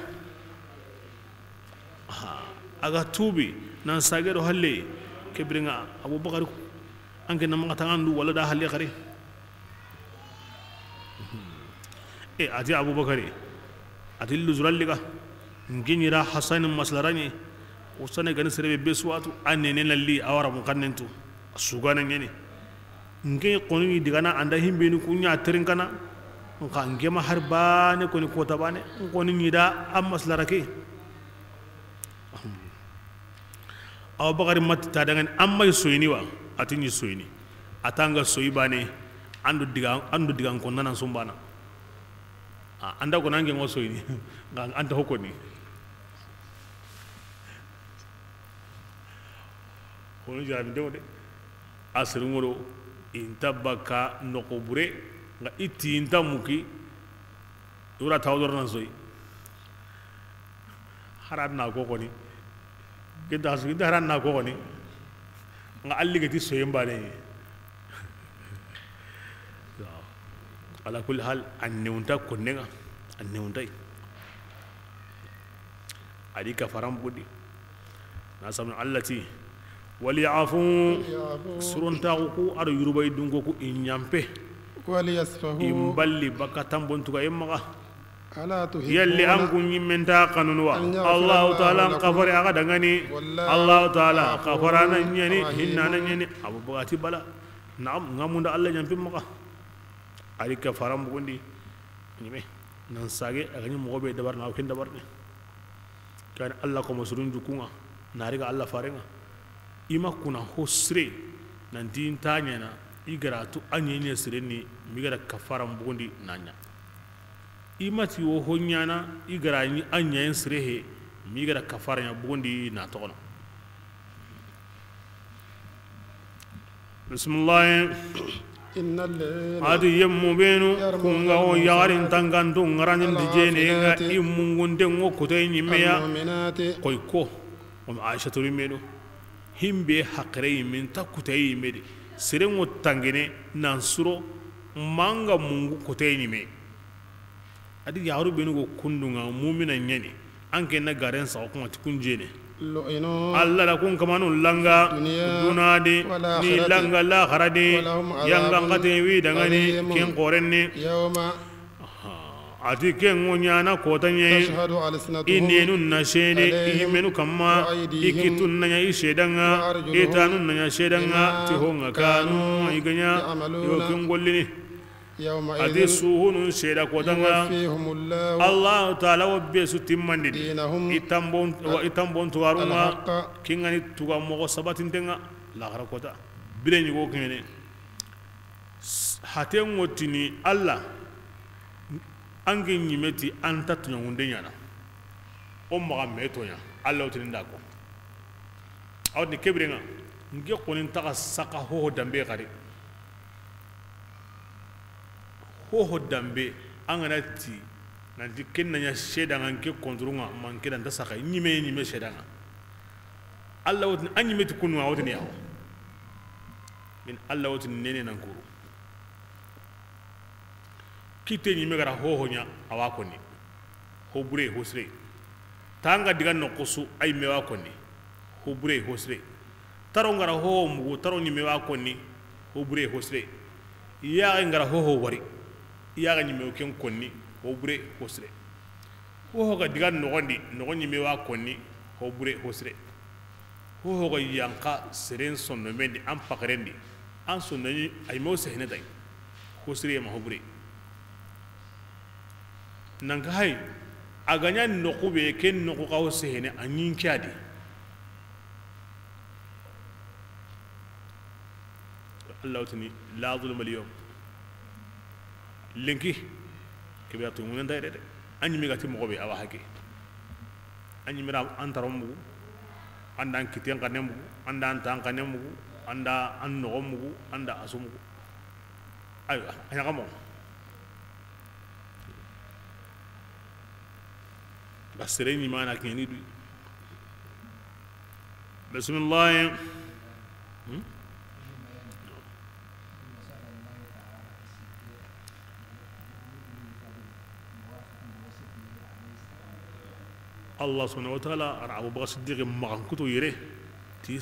Ha, a ga tuubi, nan sage do halle, ke biren ŋa, Abubakari, an ke na maxa taŋandu, wala da halle xari. E, a ti Abubakari, a ti luzuralli ga, n ke ɲi ra Hasani maslaraɲe, o sane gani sere be be suwatu, a nene lalli, a wara mun xannentu, a sugana ɲani. N ke xoni ɲi digana anda himbeni ku ɲa terinkana, nxa n ke ma har bane koni kota bane, n xoni ɲi da a maslara ke. Awa Bakari mati ta dangani, an may soyini wa? A ti ɲi soyini. A tanga soyi bane, an do diga, an do digan konna nan sumbana. A, anda ko nange ngo soyini, nxa an ta hokoni. Hono jarabi dewo de. A sirungoro, inta baka noqu bure, nxa iti inta muki, ura tawdor nan soyi. Haran na ko koni. Kita su kita haran na ko koni. Nga alli gati soyen bane. Ala kulli hal, an newunta konnenga, an newuntai. Adi ka faram budi. Na samu Allah ti, wal yafu, surontaxu ku, a do yurubay dunko ku, i ɲampe. Wal yasfahu. I mballi baka tambon tuga yemmaxa. Yalli an ku ɲimmen ta xanunu wa? Allahu taala n xafari a ga dangani. Allahu taala xafarana ɲani, hinnana ɲani. Abu bagati bala. Naam, ngamunda Allah ɲampi maxa. Ari ka faran bugundi. Ɲime. Nan sage, a ga ɲi moxo be dabar na, o ken dabar ne. Kani Allah ko masurun jukunga. Nari ga Allah farenga. I ma kuna ho sire, nanti n ta ɲana, i gara tu a ɲeɲe sire ni, mi gara kafara mbugundi na ɲa. I ma ti wo ho ɲana, i gara ɲi a ɲayen sire he, mi gara kafara ɲa bugundi na toxono. Bisimilahi. Adi yemmu benu kunga wo yaxarin tangantu ŋaranin dijene nga i mungunde ngo kutay ɲimeya. Koy ko. Omi Aisha turi menu. Himbe haqire yimme nta kuteye yimme di. Serenŋo tangene nan suro manga mungu kuteye yimme. Adi yaxaru benu go kundunga mumina ɲeni. An ke na garen saxo kuma ti kun jene. Allah da kun kamanu langa duna di ni langa laxara di. Yanga ngate wi dangani ken xorenni. Ati ke ŋo ɲana kota ɲe. I nenun na sede i himmenu kamma. I kitun na ɲa i sedanga. I tanun na ɲa sedanga ti honga kanu i gaɲa. Yo ken gollini. Ati suhunun seda kotanga. Allahu taala wo be su timmandini. I tambon, wa i tambon tugarunga. Kingani tuga mogo sabatintenga. Laxara kota bire ɲigo kene. Haten ŋottini Allah. An ke ɲime ti an ta tuɲangunde ɲana. O maxa me toɲa Allah wotini nda ko. Awatini kebirenga. N ke xonin taxa saxa hoho dambe xari. Hoho dambe an gana ti nanti ken na ɲa sedanga n ke konturunga man ke danta saxa ɲime ɲime sedanga. Allah wotini a ɲime ti kunnu a wotini yawo. Min Allah wotini nene nan kuru. Kitte ɲimme gara hoho ɲa a wa konni. Ho bure ho sire. Tanga diga noxo su a yimme wa konni. Ho bure ho sire. Taro ngara hoho mugu taro ɲimme wa konni. Ho bure ho sire. Yaxe ngara hoho wari. Yaxe ɲimme ken konni. Ho bure ho sire. Hoho ga diga noxondi noxo ɲimme wa konni. Ho bure ho sire. Hoho ga yanka seren sonno mendi an paxarendi. An sonno ni a yime wo sehene tay. Ho sire ma ho bure. Nan ka hay, a ga ɲa noqu be, ken noqu xa wo sehene, a ɲi n ke ya di. Alla wa tini, la zulma al yawm. Lenki, ke be ya tu ŋunan tay de. A ɲi me ga ti moxo be, a wa haqe. A ɲi me ra an taron mugu, an da an kiten xannen mugu, an da an tan xannen mugu, an da an noxon mugu, an da a su mugu. Aywa, a ɲa xa moxo. Ba sere ɲi mana ke ni du. Bismillah. Hmm? Allah subhanahu wa ta'ala a ra Abubakar Siddiqi maxan kuto yere ti